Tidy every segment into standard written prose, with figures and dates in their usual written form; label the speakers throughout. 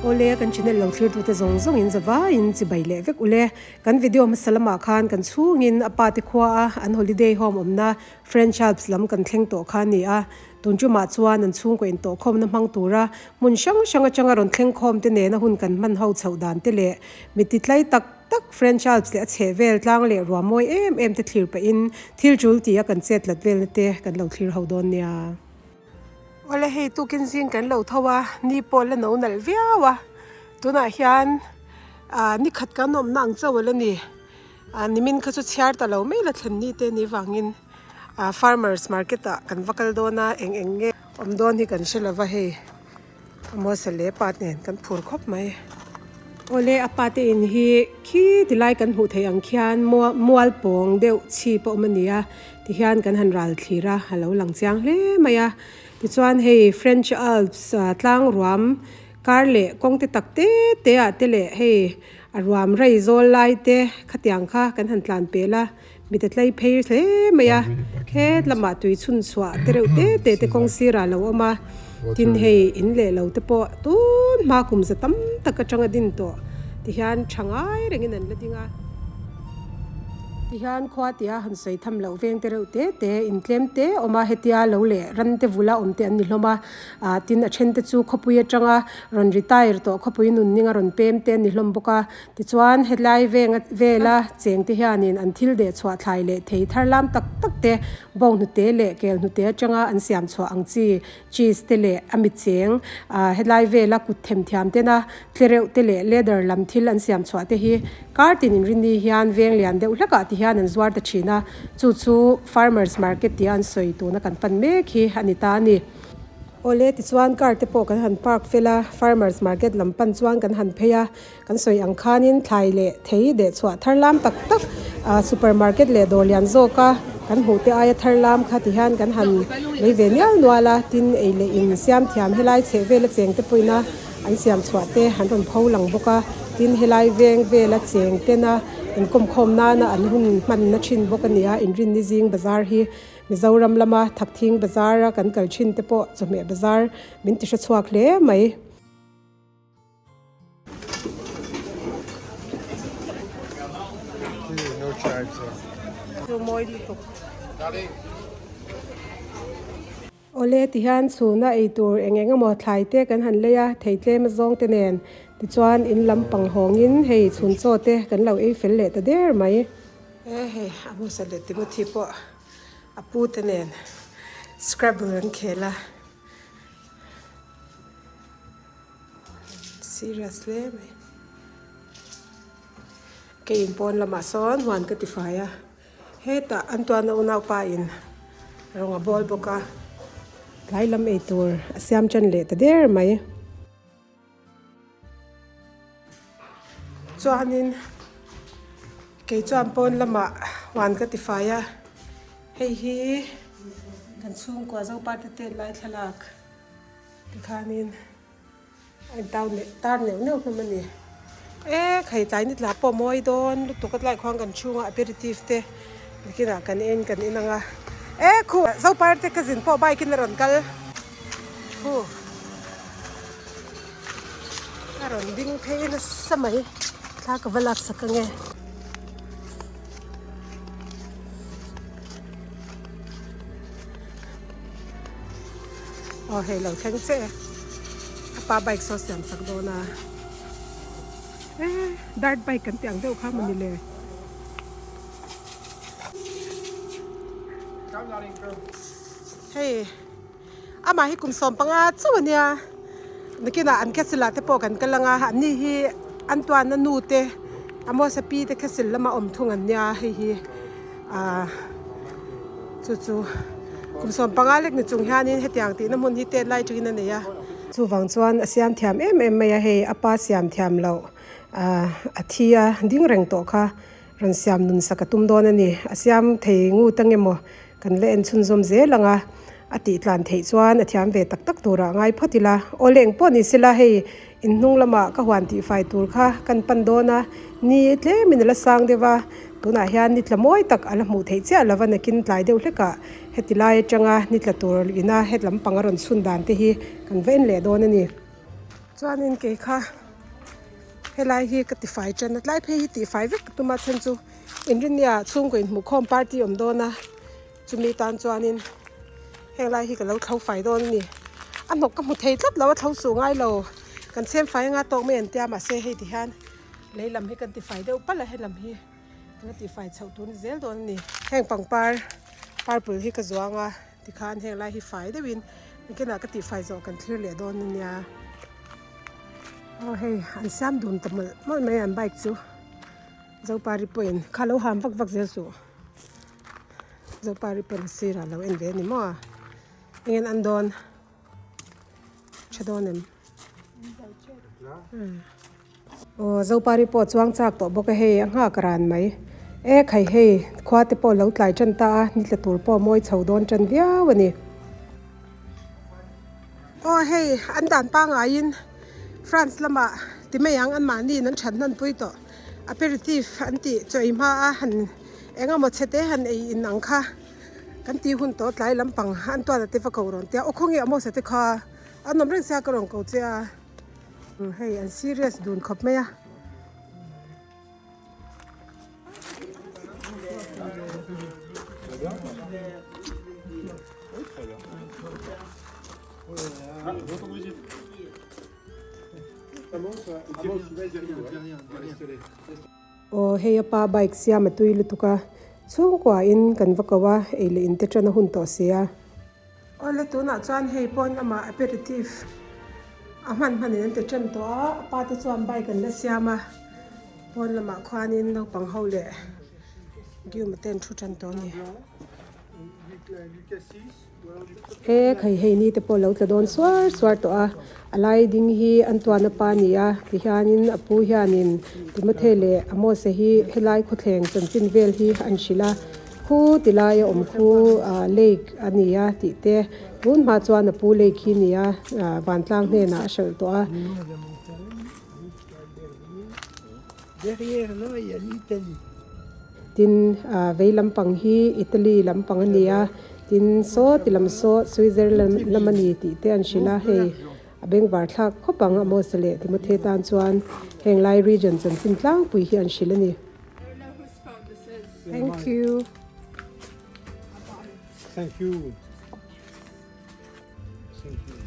Speaker 1: Awle, kan channel lo thlirtute zawng zawngin zavaiin chibai leh vek ule. Kan video hmasa lamah khan kan chhungin a pa te khua a an holiday home awmna French Alps lam kan thleng tawh kha a ni a. Tun tumah chuan an chhungkaw intawhkhawmna hmang tura hmun hrang hrang atanga rawn thleng khawm te nena hun kan hman ho chhoh dan te leh mi titlai tak tak French Alps leh a chheh vel tlang leh ruah mawi em em te thlir pahin thil tul ti a kan chet lat velna te kan lo thlir ho dawn nia. Awle hei tukin zing kan lo tho a, ni pawh la no nalh viau a, tunah hian ah ni khat kan awmna ang chauh ala ni, ah nimin kha chu chhiar ta lo mai la thlen ni te ni vangin. Ah farmers market ah kan va kal dawn a eng eng nge awm dawn hi kan hre lova hei Amosa leh pa nen kan phur khawp mai. Awle a pa te in hi khi tilai kan hmuh theih ang khian mual pawng deuh chhip a awm a ni a tihian kan han ral thlir a a lo lang chiang hle mai a tichuan hei French Alps tlang ruam kar leh kawng te tak te te ah te leh hei a ruam rei zawl lai te khatiang kha kan han tlan pel a. Mi te tlei phei hle mai a, het lamah tui chhun chhuah te reuh te te te kawng sirah a lo awm a, tin hei in leh lo te pawh tun hma kum za tam tak atanga din tawh ti hian tha ngai rengin an la ding a. Ti hian khua tia han sawi tham loh veng te reuh te te in tlem te awm a, hetia lo leh ran te vula awm te an ni hlawm a, ah tin a then te chu khawpui atanga rawn retire tawh khawpui nun ninga rawn pem te an ni hlawm bawk a. Tichuan, hetlai venga vela chengte hianin an thil deh chhuah thlai leh thei thar lam tak tak te, bawng hnute leh kel hnute atanga an siam chhuah ang chi, cheese te leh a mit cheng, hetlai vela kut themthiam tena tlereuh te leh leather lam thil an siam chhuah te hi kar tin inrinni hian veng lian deuh hlekah ti hian an zuar ta thin a, chu chu farmers market tia an sawi tuna kan pan mek hi a ni ta a ni. Awle, tichuan car te pawh kan han park fel a, farmers market lam pan chuan kan han phei a. Kan sawi ang khanin thlai leh thei deh chhuah thar lam tak tak ah super market leh dawr lian zawka kan hmuh te aia thar lam kha ti hian kan han lei ve mial nual a, tin ei leh in siam thiam helai chheh vela cheng te pawhin a an siam chhuah te an rawn pho lang bawk a, tin helai veng vela cheng tena inkawmkhawm nana an hun hman na thin bawk a ni a, inrinni zing bazar hi Mizoram lama Thakthing bazar a kan kal thin te pawh chawhmeh bazar min ti hre chhuak hle mai. Awle tihian chhuna ei tur eng eng emaw thlai te kan han lei a, thei tlem a zawng te nen tichuan in lam pang hawngin hei chhun chaw te kan lo ei fel leh ta der mai. E hei a hmasa leh Timothy pawh a pu te nen scrabble an khel a. Serious hle mai. Kei in pawn lamah sawn huan ka ti fai a, hetah an tuahna unaupa in rawng a bawl bawk a, tlai lam ei tur a siam tan leh ta der mai. Chuanin kei chuan pawn lamah huan ka ti fai a, hei hi kan chhungkua Zopa te tet lai thlalak. Tikhanin a intau neuh tar neuh neuh hlawm a ni. E khai tlai ni tla pawh mawi dawn lutuk a tlai khuang kan chhunga aperitif te nikinah kan en kan en ang a. E khu Zopar te ka zin pawh bike in a rawn kal khu a rawn ding phei nasa mai thla ka va laksak ange. Aw hei lo thleng che a pa bike saw siam sak dawn a e dirt bike kan tih ang deuh kha mawni le. Hei amah hi kum 15 chauh ania nakinah an castle ah te pawh kan kal anga an ni hi an tuahna nu te Amosa pi te castle lama awm thung an nia hei hi ah chu chu kum 15 lek ni chung hianin hetiang tihna hmun hi tet lai tangin a nei a. Chuvang chuan a siam thiam em em mai a hei a pa siam thiam loh ah a thi a ding reng tawh kha rawn siam nun sak a tum dawn a ni a siam thei ngut ang emaw kan la en chhunzawm zel ang a a tih tlan theih chuan a thiam ve tak tak turah ngai phawt ila aw leng pawh ni sela hei in hnung lamah ka huan tih fai tur kha kan pan dawn a ni tlemin a la sang deuh a tunah hian ni tla mawi tak a la hmuh theih chiah lova nakin tlai deuh hlekah heti lai atanga ni tla tur ina het lampang a rawn chhun dan te hi kan va en leh dawn a ni. Chuanin kei kha helai hi ka tifai tan a tlai phei hi tihfai vek ka tum a chhan chu inrinnia chhungkaw inhmuhkhawm party awm dawn a chumi tan chuanin heng lai hi ka lo thlo fai dawn a ni a hnawk ka hmu thei tlat lo a thlo suh ngai lo kan chhem fai anga tawk mai an tia mahse hei ti hian lei lam hi kan tifai deuh palh a helam hi ka la tifai chhoh tur ni zel dawn a ni heng pangpar purple hi ka zuang a tikhan heng lai hi fai deuhin nakinah ka tihfai zawh kan thlir leh dawn a nia aw hei an siam dun ta mawlh mawlh mai an bike chu Zopari pawhin kha lo ham vak vak zel suh Zopari pawn a sirah a lo en ve a ni maw a engin an dawn tha dawn em aw Zopari pawh chuang chak tawh bawk a hei a nghak ran mai e khai hei khua te pawh lo tlai tan ta a ni tla tur pawh a mawi chho dawn tan viau a ni aw hei an dan pangaiin France lamah ti mai ang an mahni in an that hnan pui tawh aperitif an tih chaw ei hma a han eng emaw chhe te han ei in ang kha kan tih hun tawh tlai lampang an tuat a te va ko rawn tia aw khawnge a mawsa te kha an awm reng sia ka rawn ko che a hei an serious dun khawp mai a. Aw hei a pa bike siam a tui lutuk a chhungkua in kan va ko a ei leh in te tan a hun tawh si a. Awle tunah chuan hei pawn lamah aperitif a hman hman in an ti tan tawh a a pa te chuan bike an la siam a pawn lamah khuanin naupang ho leh Giuma te an thu tan tawh a ni. E khai hei ni te pawh lo tla dawn suar suar tawh a a lai ding hi an tuan a pa a ni a tihianin a pu hianin Timothy leh Amose hi helai khawthleng chanchin vel hi an hrilh a khu ti lai a awm khu ah lake a ni a tih te tun hma chuan a pu lake hi a ni a ah vantlang hnenah a hralh tawh a. Tin ah vei lampang hi Italy lampang a ni a tin saw ti lam saw Switzerland lam a ni tih te an hrilh a hei a bengvar thlak khawp ang Amos leh Timothy tan chuan heng lai region chanchin tlangpui hi an hrilh a ni. Thank you.
Speaker 2: Thank you. Thank you.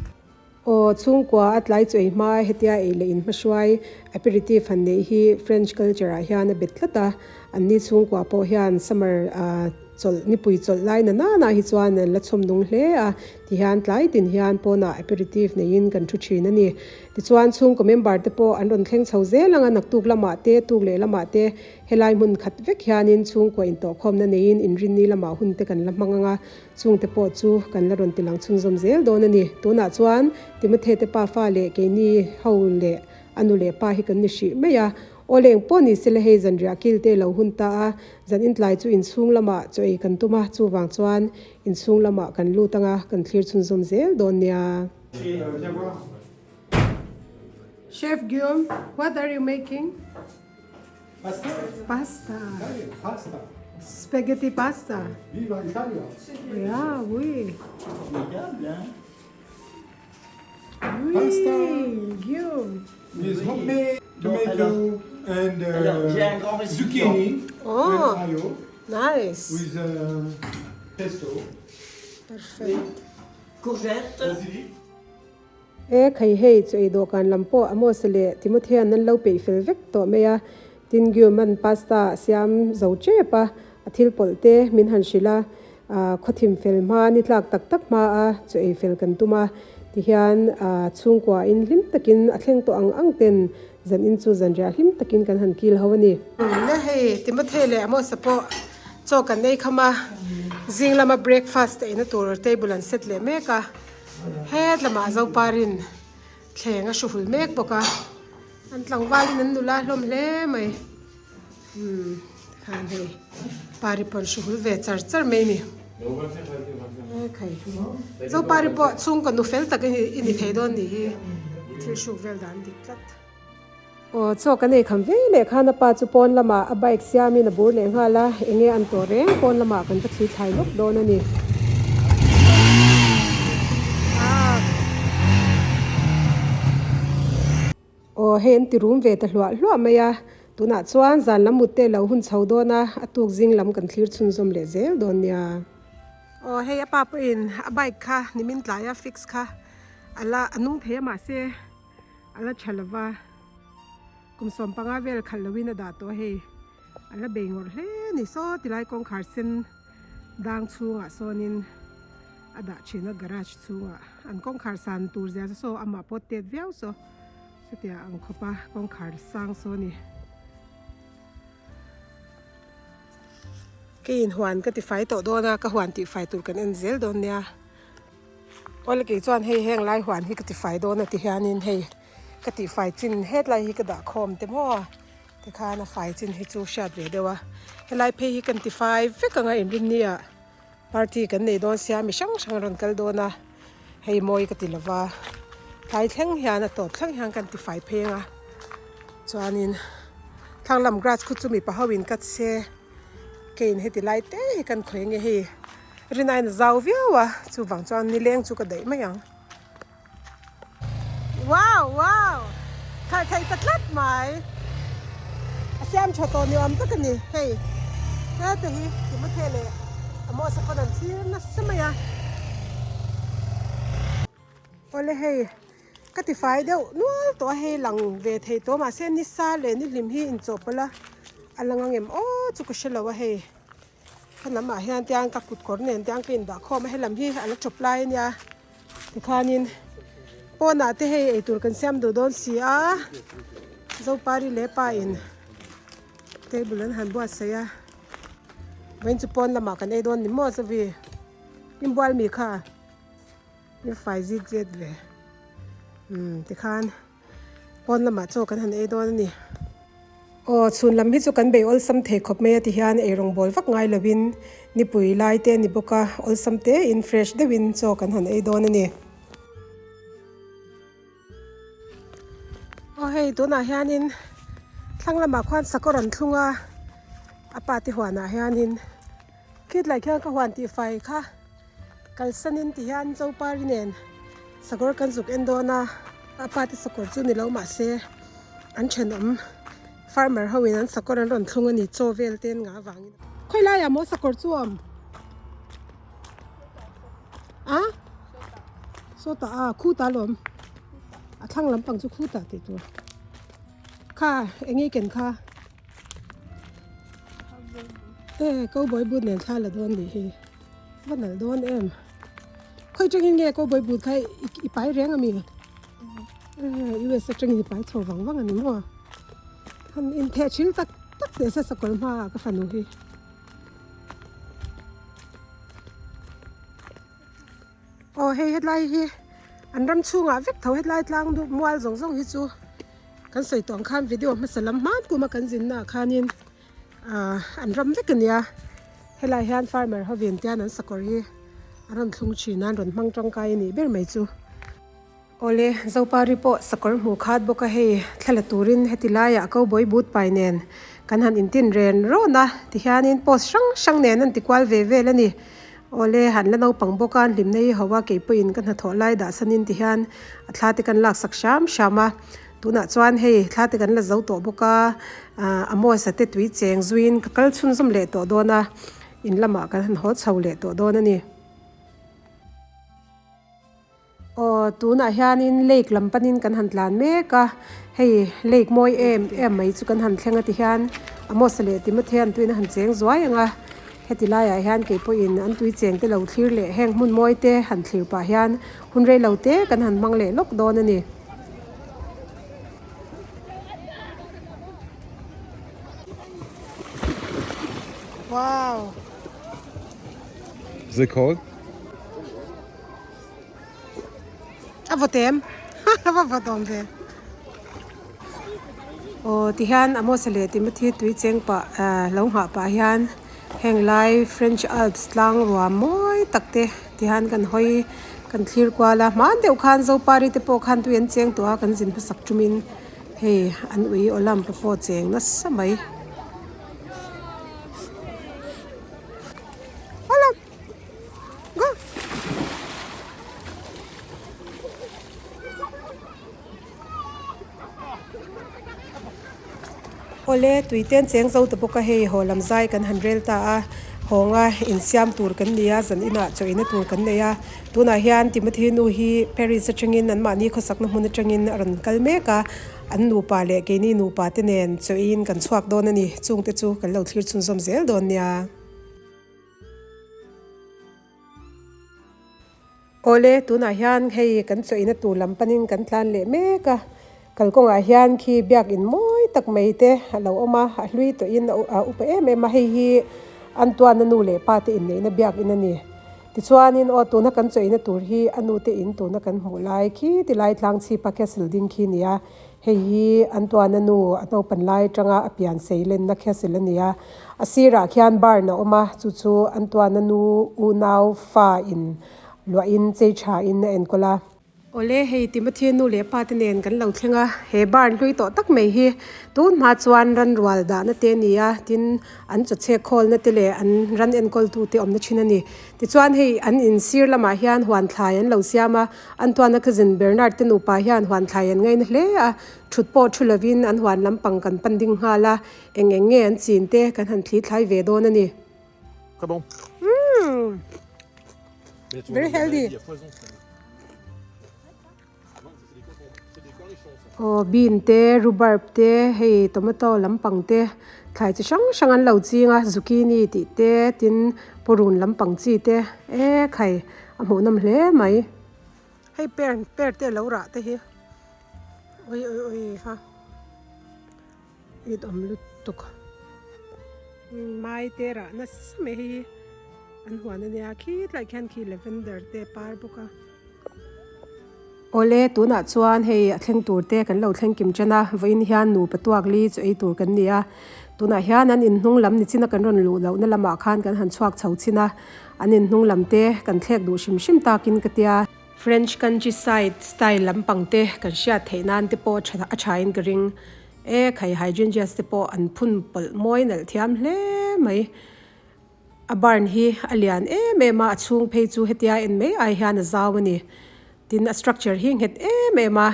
Speaker 1: Aw, chhungkua a tlai chu ei hma hetia ei leh in hmahruai aperitif han neih hi French culture ah hian a bet tlat a, an ni chhungkua pawh hian summer ah chawlh nipui chawlh lai na nana hi chuan an la chhawm nung hle a, tihian tlai tin hian pawnah aperitif neiin kan thu thin a ni. Tichuan chhungkaw member te pawh an rawn thleng chho zel ang a, naktuk lamah te, tuk leh lamah te helai hmun khat vek hianin chhungkua intawhkhawmna neiin inrinni lamah hun te kan la hmang ang a, Chungte pawh chu kan la rawn tilang chhunzawm zel dawn a ni. Tunah chuan Timothy te pafa leh keini ho leh a nu leh pa hi kan ni hrih mai a. Aw leng pawh ni sela hei zanriah kil te lo hun ta a, zan intlai chu inchhung lamah chaw ei kan tum a, chuvang chuan inchhung lamah kan lut anga kan thlir chhunzawm zel dawn nia. Chef Guillaume, what are you making?
Speaker 2: Pasta.
Speaker 1: Pasta.
Speaker 2: Pasta.
Speaker 1: Spaghetti pasta.
Speaker 2: Viva Italia.
Speaker 1: Yeah, oui. Oui,
Speaker 2: Pasta.
Speaker 1: Guillaume.
Speaker 2: With homemade tomato and
Speaker 3: Alors, j'ai un grand récipient.
Speaker 2: zucchini
Speaker 1: Oh.
Speaker 2: and aglio
Speaker 1: Nice.
Speaker 2: with pesto.
Speaker 1: Perfect.
Speaker 3: Courgette.
Speaker 2: Basilic.
Speaker 1: E khai hei chu ei dawhkan lam pawh Amos leh Timothy an an lo peih fel vek tawh mai a, tin Guillaume an pasta a siam zo tep a, a thil pawlh te min han hrilh a, ah khawthim fel hma ni tlak tak tak hma a chu ei fel kan tum a, tihian ah chhungkua in hlim takin a thleng tawh ang ang ten zan in chu zanriah hlim takin kan han kil ho a ni. Le hei Timothy leh Amos a pawh chaw kan ei kham a, zing lama breakfast eina tur table an set leh mek a. Het lamah Zoparin thleng a hru hul mek bawk a, an tlangvalin an nula hlawm hle mai umm tikhan hei pari pawn hru hul ve char char mai a ni ekhai Zopari pawh chhungkaw nu fel tak i ni thei dawn nih hi thil hruk vel dan dik tlat. Aw chaw kan ei kham ve leh khan a pa chu pawn lamah a bike siamin a bur leh nghal a, enge an tawh reng pawn lamah kan va thli thlai lawk dawn a ni. Aw hei an ti rum ve ta hluah hluah mai a, tunah chuan zan lam mut te lo hun chho dawn a, a tuk zing lam kan thlir chhunzawm leh zel dawn nia. Aw hei a pa pawhin a bike kha nimin tlaia fix kha a la a nung thei a mahse a la tha lova kum 15 vel khalh loin a dah tawh a hei a la bei ngawrh hle a ni saw tilai kawngkhar sen dang chhungah sawnin a dah thin a garage chhungah an kawngkhar san tur zia chu saw amah pawh tet viau saw chutia ang khawpa kawngkhar sang saw a ni. Keiin huan ka tifai tawh dawn a ka huan tihfai tur kan en zel dawn nia. Awle kei chuan hei heng lai huan hi ka tifai dawn a ti hianin hei ka tihfai chin hetlai hi ka dah khawm te maw tikhan a fai chin hi chu hriat ve deuh a helai phei hi kan tifai vek anga inrinni ah party kan nei dawn sia mi hrang hrang a rawn kal dawn a hei mawi ka ti lova tlai thleng hian a tawp thleng hian kan tifai phei anga chuanin thlang lam grass khu chu mipa ho in cut se keiin heti lai te hi kan khawih ange hei. Rinain a zau viau a, chuvang chuan nileng chu ka daih mai ang. Wow! Wow! Khalh thei ta tlat mai. A siam tha tawh ni awm tak a ni hei. Hete hi Timothy leh Amos-a pawn an thlir nasa mai a. Awle hei, ka tifai deuh nual tawh a hei lang ve thei tawh mahse nisa leh nihlim hi inchawhpawlh a, a lang ang em aw chu ka hre lo a hei. Ka lamah hian tiang ka kut kawr nen tiang ka indah khawm a helam hi a la chawp lai a nia tikhanin pawnah te hei eitur kan siam duh dawn si a Zopari leh pa in table an han buatsaih a vawiin chu pawn lamah kan ei dawn ni maw Zovi inbual mi kha in fai zit zet ve umm tikhan. Pawn lamah chaw kan han ei dawn a ni. Aw, chhun lam hi chu kan bei awlsam thei khawp mai a ti hian eirawng bawl vak ngai lovin nipui lai te a ni bawk a, awlsam te in fresh deuhin chaw kan han ei dawn a ni. Aw hei tunah hianin thlang lamah khuan sakawr an thlung a, a pa te huanah hianin khitlai khian ka huan tihfai kha. Kalsanin ti hian Zopari nen sakawr kan zuk en dawn a, a pa te sakawr chu ni lo mahse an thenawm farmer ho in an sakawr an rawn thlung a ni chaw vel te an ngah avangin. Khawi laiah maw sakawr chu awm? A? Sawtah a, khuta alawm. A thlang lampang chu khuta tih tur. Kha eng nge ken kha? E cowboy boot nen thla la dawn nih hi va nalh dawn em khawi tangin nge cowboy boot kha i pai reng ami e US atangin i pai chho vang vang ani maw han intheh thil tak tak teh se sakawr hmaah ka fanu hi. Aw hei hetlai hi an ram chhungah vek tho hetlai tlang duh mual zawng zawng hi chu kan sawi tawh ang khan video hmasa lam hman kuma kan zinna ah khanin ahh an ram vek a nia helai hian farmer hovin tian an sakawr hi a rawn thlung thin a an rawn hmang tangkai a nih ber mai chu. Awle Zopari pawh sakawr hmuh khat bawk a hei thla la turin heti laiah cowboy boot pai nen kan han intin ren rawn a tihianin post hrang hrang nen an ti kual ve vel a ni. Awle han la naupang bawk a an hlimna hi ho a kei pawhin ka hnathawh lai dah sanin tihian a thla te kan laksak hram hram a tunah chuan hei thla te kan la zo tawh bawk a ah Amos-a te tui cheng zuiin ka kal chhunzawm leh tawh dawn a in lamah kan han haw chho leh tawh dawn a ni. Aw tunah hianin lake lam panin kan han tlan mek a hei lake mawi em em mai chu kan han thleng a ti hian Amos-a leh Timothy an tuiin a han cheng zuai ang a heti laiah hian kei pawhin an tui cheng te lo thlir leh heng hmun mawi te han thlir pah hian hun rei lo te kan han hmang leh lawk dawn a ni. Wow.
Speaker 4: Is it cold?
Speaker 1: A vawt em a va vawt awm ve aw tihian Amos-a leh Timothy tui cheng pah ah lo nghah pah hian heng lai French Alps tlang ruam mawi tak te tihian kan hawi kan thlir kual a hman deuh khan Zopari te pawh khan tui an cheng tawh a kan zin hmasak tumin hei an ui aw lampa pawh cheng nasa mai. Go. Awle, tui te an cheng zo ta bawk a, hei haw lam zai kan han rel ta a, hawnga insiam tur kan ni a, zan inah chaw ina tur kan nei a, tunah hian Timothy nu hi Paris atangin anmahni khawsakna hmun atangin a rawn kal mek a, an nupa leh keini nupa te nen chaw in kan chhuak dawn a ni, chungte chu kan lo thlir chhunzawm zel dawn nia. Awle, tunah hian hei kan chawihna tur lam panin kan tlan leh mek a, kalkawngah hian khi biakin mawi tak mai te a lo awm a, a hlui tawhin a upa em em a, hei hi Antuana nu leh pa te inneihna biakin a ni. Tichuanin aw tuna kan chawihna tur hi a nu te in tuna kan hmuh lai khi tilai tlang chhipa castle ding khi a ni a, Hei hi an tuahna nu a naupan lai atanga a pian sei lenna castle a ni a, a sirah khian barn a awm a, chu chu an tuahna nu unau fa in luahin chei tha in a enkawl a. Awle, hei Timothy nu leh pa te nen kan lo thleng a, he barn hlui tawh tak mai hi tun hma chuan ran rual dahna te a ni a, tin an chawchhek khawlna te leh an ran enkawltu te awmna thin a ni. Tichuan hei an in sir lamah hian huan thlai an lo siam a, Antoine-a cousin Bernard te nupa hian huan thlai an ngaina hle a, thut pawh thu lovin an huan lampang kan pan ding nghal a, eng eng nge an chin te kan han thli thlai ve dawn a ni.
Speaker 4: Très bon.
Speaker 1: Umm. Very healthy. Aw bean te rhubarb te hei tomato lampang te thlai chi hrang hrang an lo ching a zucchini tih te tin purun lampang chi te e khai a hmuh nawm hle mai hei per per te lo rah te hi ui ui ui ha it awm lutuk mai te rah nasa mai hei hi an huan ania khi tlai khian khi lavender te par bawk a. Awle, tunah chuan hei a thleng tur te kan lo thleng kim chen a, vawiin hian nupa tuak li chu ei tur kan ni a. Tunah hian an inhnung lam ni chin a kan rawn luh lohna lamah khan kan han chhuak chho chin a, an inhnung lam te kan thlek duh hrim hrim takin ka tia. French countryside style lampang te kan hriat theih nan te pawh tha a thain ka ring. E khai hydrangeas te pawh an phun pawlh mawi nalh thiam hle mai. A barn hi a lian em em a, a chhung phei chu hetia en mai ai hian a zau a ni. Tin a structure hi nghet em em a,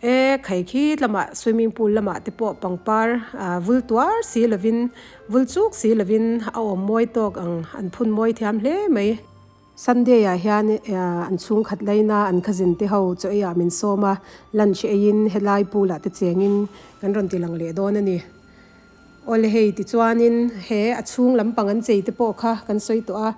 Speaker 1: e khai khi lamah swimming pool lamah te pawh pangpar ah vul tuar si lovin vul chuk si lovin a awm mawi tawk ang an phun mawi thiam hle mai. Sunday ah hian an chhungkhat laina an cousin te ho chaw ei ah min sawm a, lunch eiin helai pool ah te chengin kan rawn ti lang leh dawn a ni. Awle hei tichuanin he a chhung lampang an chei te pawh kha kan sawi tawh a,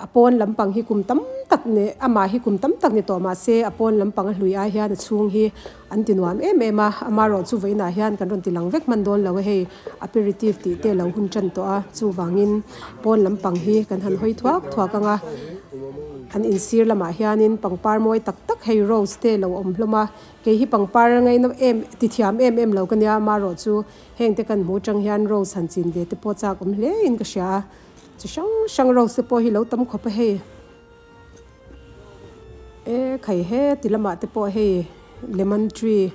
Speaker 1: a pawn lampang hi kum tam tak ni amah hi kum tam tak ni tawh mah se a pawn lampang a hlui ai hian a chhung hi an ti nuam em em a, amaherawh chu vawiinah hian kan rawn ti lang vek hman dawn lo a hei aperitif tih te lo hun tan tawh a, chuvangin pawn lampang hi kan han hawi thuak thuak ang a, an insir lamah hianin pangpar mawi tak tak hei rose te lo awm hlawm a. Kei hi pangpar ngaina em ti thiam em em lo ka nia amaherawh chu heng te kan hmu atang hian rose han chin ve te pawh chak awm hle in ka hria a, chi hrang hrang rose te pawh hi lo tam khawp a hei e khai he ti lamah te pawh hei lemon tree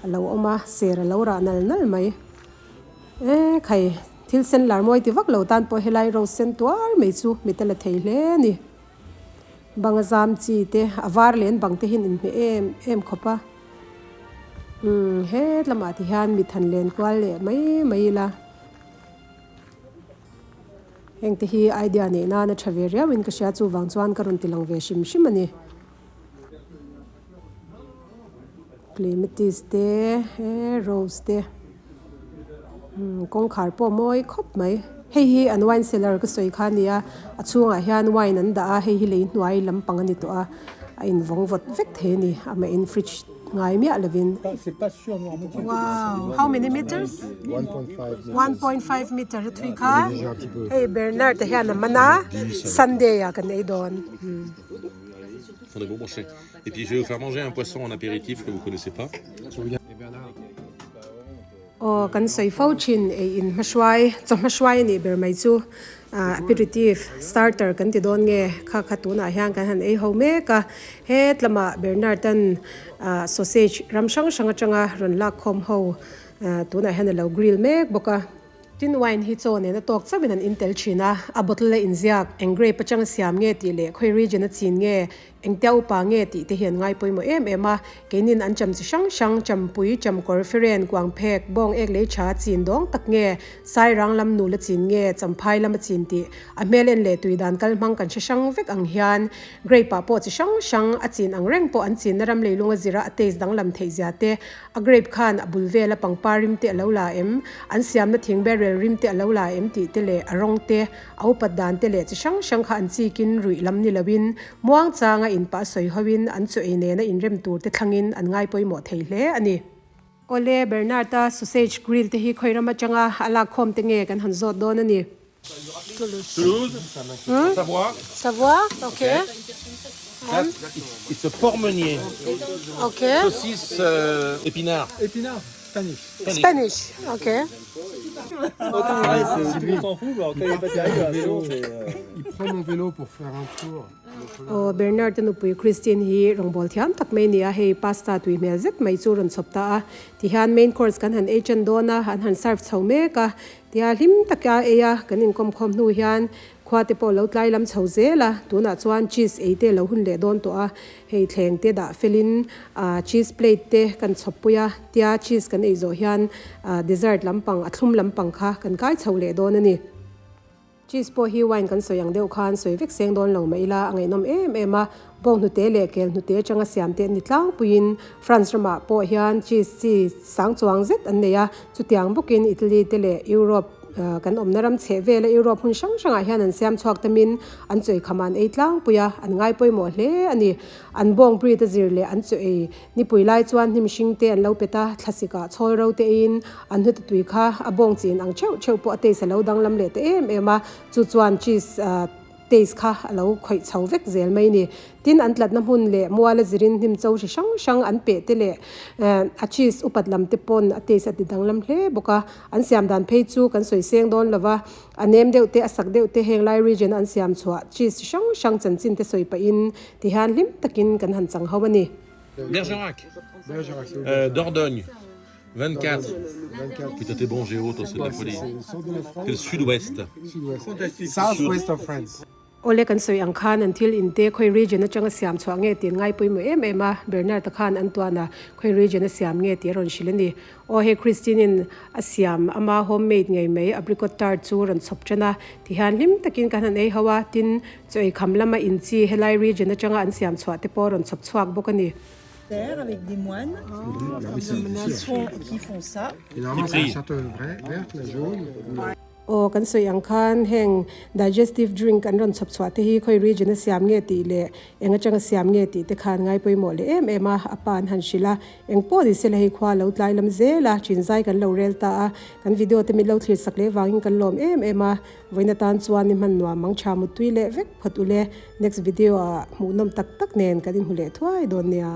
Speaker 1: a lo awm a ser a lo rah nal nal mai e khai thil sen lar mawi ti vak lo tan pawh helai rose sen tuar mai chu mit a la thei hle a ni. Bang a zam chi te a var leh an bang te hian inhmeh em em khawp a umm het lamah ti hian mit han len kual leh mai mai ila heng te hi idea neih nan a tha ve riau in ka hria chuvang chuan ka rawn ti lang ve hrim hrim a ni clematis te he rose te. Umm kawngkhar pawh mawi khawp mai hei hi an wine cellar ka sawi kha a nia a chhungah hian wine an dah a hei hi lei hnuai lampang a ni tawh a a invawng vawt vek thei a ni amah in fridge ngai miah lovin. Wow how many meters? 1.5 meter a thui kha hei Bernard a hian a man a Sunday ah kan ei dawn.
Speaker 4: Et puis je vais vous faire manger un poisson en apéritif que vous connaissez pas.
Speaker 1: Aw kan sawi fo thin ei in hmahruai chaw hmahruai a nih ber mai chu ah aperitif starter kan ti dawn nge kha kha tunah hian kan han ei ho mek a het lamah Bernard an ah sausage ram hrang hrang atanga rawn lak khawm ho ah tunah hian a lo grill mek bawk a. Tin wine hi chaw nen a tawk chauhin an in tel thin a, a bottle a inziak, eng grape atanga siam nge tih leh khawi region a chin nge, engtia upa nge tih te hi an ngai pawimawh em em a. Keinin an cham chi hrang hrang, champui, chamkawr, firen, kuangphek, bawng ek lei tha, chin dawng tak nge, sairang lam nula chin nge, champhai lama chin tih a hmel en leh tui dan kal hmang kan hre hrang vek ang hian grape ah pawh chi hrang hrang a chin ang reng pawh an chinna ram leilunga zira a taste danglam theih zia te, a grape khan a bul vela pangpar rim te a lo la em, an siamna thing barrel rim te a lo la em tih te leh a rawng te, a upat dan te leh chi hrang hrang kha an chikin ruih lam ni loin muang changa inpah sawi hoin an chaw ei nena inrem tur te thlangin an ngai pawimawh thei hle a ni. Awle, Bernard-a sausage grill te hi khawi ram atanga a lakkhawm te nge kan han zawt dawn a ni.
Speaker 4: Toulouse, Savoie.
Speaker 1: Savoie, ok.
Speaker 4: It's a porc meunier.
Speaker 1: Ok.
Speaker 4: Saucisse euh, épinard.
Speaker 2: Épinard, Spanish.
Speaker 1: Spanish, ok.
Speaker 2: Il prend mon vélo pour faire un tour.
Speaker 1: Aw, Bernard a nupui Christine hi rawngbâwl thiam tak mai a ni a, hei pasta tui hmel zet mai chu rawn chhawp ta a. Tihian main course kan han ei ṭan dawn a, an han serve chho mek a. Tia hlim taka ei a, kan inkawmkhawm hnu hian khua te pawh lo tlai lam chho zel a, tunah chuan cheese ei te lo hun leh dawn tawh a, hei thleng te dah felin ah cheese plate te kan chhawp pui a, tia cheese kan ei zawh hian ah dessert lampang a thlum lampang kha kan kai chho leh dawn a ni. Cheese pawh hi wine kan sawi ang deuh khan sawi vek seng dawn lo mah ila a ngaihnawm em em a, bawng hnute leh kel hnute atanga siam te an ni tlangpuiin France ramah pawh hian cheese chi sang chuang zet an nei a, chutiang bawkin Italy te leh Europe kan awmna ram chheh vela Europe hmun hrang hrangah hian an siam chhuak tamin an chawi khamah an ei tlangpui a, an ngai pawimawh hle a ni. An bawng breed a zir leh an chaw ei Nipui lai chuan hnim hring te an lo pet a, thlasik ah chhawl ro te eiin an hnute tui kha a bawng chin ang theuh theuh pawh a taste a lo danglam leh ta em em a, chu chuan cheese taste kha a lo khawih chho vek zel mai ni. Tin, an tlatna hmun leh mual a zirin hnim cho hri hrang hrang an peh te leh a cheese upat lam te pawn a taste a ti danglam hle bawk a, an siam dan phei chu kan sawi seng dawn lo va, a nem deuh te a sak deuh te heng lai region a an siam chhuah cheese chi hrang hrang chanchin te sawi pahin tihian hlim takin kan han chang ho a ni.
Speaker 4: Bergerac.
Speaker 2: Bergerac, c'est où
Speaker 4: Euh, Dordogne. 24.
Speaker 2: 24.
Speaker 4: Putain, t'es bon, Géo, toi, c'est de la folie.
Speaker 2: C'est le centre de la France.
Speaker 4: C'est le sud-ouest.
Speaker 2: Sud-ouest. South-west of France.
Speaker 1: Awle kan sawi ang khan an thil inte khawi region atanga siam chhuah nge tih an ngai pawimawh em em a, Bernard-a khan an tuan a, khawi region a siam nge tih a rawn hrilh a ni. Aw hei Christine in a siam ama homemade ngei mai apricot tart chu rawn chhawp tan a, tihian hlim takin kan han ei ho a, tin chaw ei kham lama inchi helai region atanga an siam chhuah te pawh rawn chhawp chhuak bawk a ni.
Speaker 5: Terre avec des moines qui sont qui font ça.
Speaker 2: Et normalement, c'est la château vrai, verte, la jaune.
Speaker 1: Aw kan sawi ang khan heng digestive drink an rawn chhawp chhuah te hi khawi region a siam nge tih leh eng atanga siam nge tih te khan ngai pawimawh leh em em a, a pa an han hrilh a, eng pawh ni sela hei khua lo tlai lam zel a, thin zai kan lo rel ta a, kan video te min lo thlir sak leh vangin kan lawm em em a, vawiin atan chuan i hman nuam mang tha muttui leh vek phawt ule, next video ah hmuhnawm tak tak nen kan inhmu leh thuai dawn nia.